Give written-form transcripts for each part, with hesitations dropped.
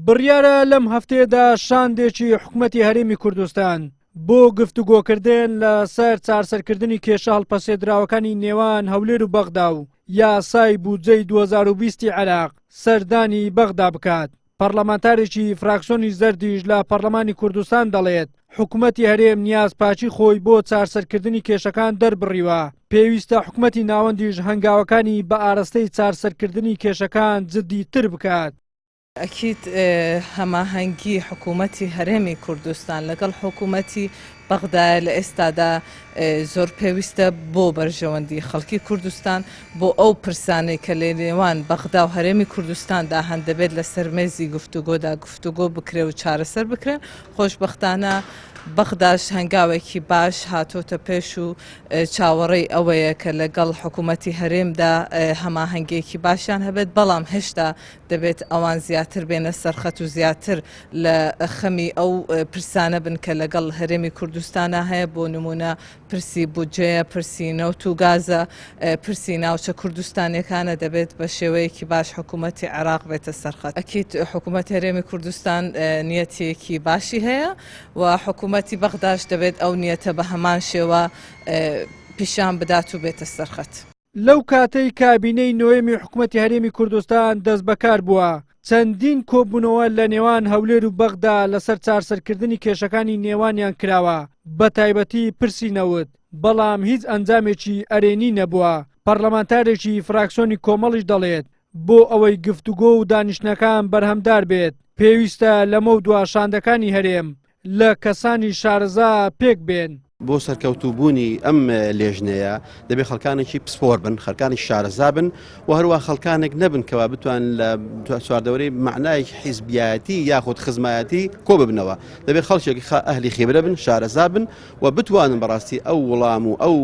بڕیارە لەم هەفتەیەدا شاندێکی حکومەتی هەرێمی کوردستان بۆ گفتوگۆکردن لەسەر چارسەرکردنی کێشە هەڵپەسێردراوەکانی نێوان هەولێر و بەغدا و یاسای بودجەی 2020 عێراق سەردانی بەغدا بکات. پەڕلەمانتارێکی فراکسۆنی زەردیش لە پەڕلەمانی کوردستان دەڵێت، حکومەتی هەرێم نیازپاکی خۆی بۆ چارسەرکردنی کێشەکان دەربڕیوە، پێویستە حکومەتی ناوەندیش هەنگاوەکانی بە ئارەستەی چارسەرکردنی کێشەکان جددیتر بکات. ئەکید هەماهەنگی حکوومەتی هەرێمی کوردستان لەگەڵ حکوومەتی بەغدایە لە ئێستادا زۆر پێویستە بۆ بەرژەوەندی خەڵکی کوردستان، بۆ ئەو پرسانەی کە لە نێوان بەغدا و هەرێمی کوردستاندا هەن دەبێت لەسەر مێزی گفتوگۆدا گفتوگۆ بکرێ و چارەسەر بکرێن، خۆشبەختانە بەغداش هەنگاوێکی باش هاتۆتە پێش و چاوەڕێی ئەوەیە کە لەگەڵ حکوومەتی هەرێمدا هەماهەنگییەکی باشیان هەبێت، بەڵام هێشتا دەبێت ئەوان زیاتر بێنە سەرخەت و زیاتر لە خەمی ئەو پرسانە بن کە لەگەڵ هەرێمی کوردستانا هەیە، بۆ نموونە پرسی بودجەیە، پرسی نەوت و گازە، پرسی ناوچە کوردستانیەکانە، دەبێت بە شێوەیەکی باش حکوومەتی عێراق بێتە سەرخەت. ئەکید حکوومەتی هەرێمی کوردستان نیەتێکی باشی هەیە و حکوومەتی بەغداش دەبێت ئەو نیەتە بە هەمان شێوە پیشان بدات و بێتە سەرخەت. لەو کاتەی کابینەی نۆیەمی حکومەتی هەرێمی کوردستان دەستبەکار بووە، چەندین کۆبوونەوە لە نێوان هەولێر و بەغدا لەسەر چارسەرکردنی کێشەکانی نێوانیان کراوە، بەتایبەتی پرسی نەوت، بەڵام هیچ ئەنجامێکی ئەرێنی نەبووە، پەرلەمانتارێکی فراکسۆنی کۆمەڵیش دەڵێت، بۆ ئەوەی گفتوگۆ و دانیشتنەکان بەرهەمدار بێت، پێویستە لەمەودوا شاندەکانی هەرێم لە کەسانی شارەزا پێک بێن. بۆ سەرکەوتوو بوونی ئەم لێژنەیە دەبێ خەڵکانێکی پسپۆر بن، خەڵکانی شارەزا بن و هەروە خەڵکانێک نەبن کەوا بتوان لە چواردەورەی مەعنایەکی حیزبیایەتی یاخود خزمایەتی کۆ ببنەوە. دەبێ خەڵکێکی ئەهلی خیبرە بن، شارەزا بن و بتوانن بەڕاستی ئەو وڵام و ئەو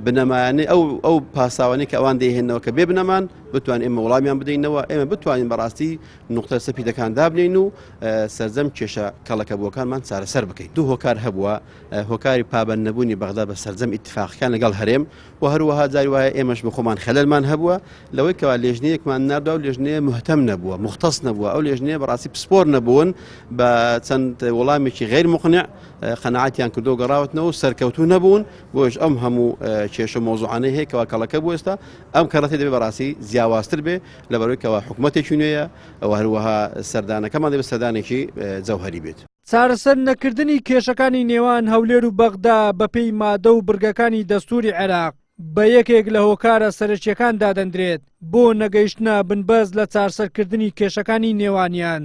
بنەمایانەی ئەو ئەو پاساوانەی کە ئەوان دەیهێنەوە کە بێ بنەمان بتوان ئێمە وڵامیان بدەینەوە، ئێمە بتوانین بەڕاستی نوقتە سەپیدەکان دابنێین و سەرجەم کێشە کەڵەکەبووەکانمان چارەسەر بکەین. دوو هۆکار هەبووە، هۆکاری پابەند نەبوونی بەغدا بە سەرجەم ئیتفاقەکان لەگەڵ هەرێم و هەروەها جاری وایە ئێمەش بە خۆمان خەلەلمان هەبووە لەوەی کەوا لێژنەیەکمان ناردووە و لێژنەیە مهتەم نەبووە، مختص نەبووە، ئەو لێژنەیە بەڕاستی پسپۆر نەبوون بە چەند وەڵامێکی غەیر مقنع قەناعەتیان کردو گەڕاوەتنەوە و سەرکەوتوو نەبوون، بۆیش ئەم هەموو کێشە و مەوزوعانەی هەیە کەوا کەڵەکە بوو ئێستا ئەم کەڕەتەی دەبێ بەڕاستی جیاوازتر بێ لەبەرئەوەی کەوا حکومەتێکی نوێیە و هەروەها سەردانەکەمان دەبێت سەردانێکی جەوهەری بێت. چارەسەر نەکردنی کێشەکانی نێوان هەولێر و بەغدا بەپێی مادە و بڕگەکانی دەستووری عێراق بە یەکێک لە هۆکارە سەرەکییەکان دادەندرێت بۆ نەگەیشتنە بنبەست لە چارسەرکردنی کێشەکانی نێوانیان،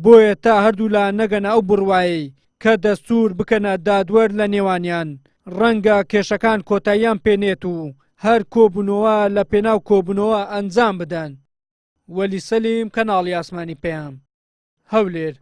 بۆیە تا هەردوولا نەگەنە ئەو بڕوایەی کە دەستوور بکەنە دادوەر لە نێوانیان، ڕەنگە کێشەکان کۆتاییان پێ نێت و هەر کۆبوونەوە لە پێناو کۆبوونەوە ئەنجام بدەن. وەلی سەلیم، کەناڵی ئاسمانی پەیام، هەولێر.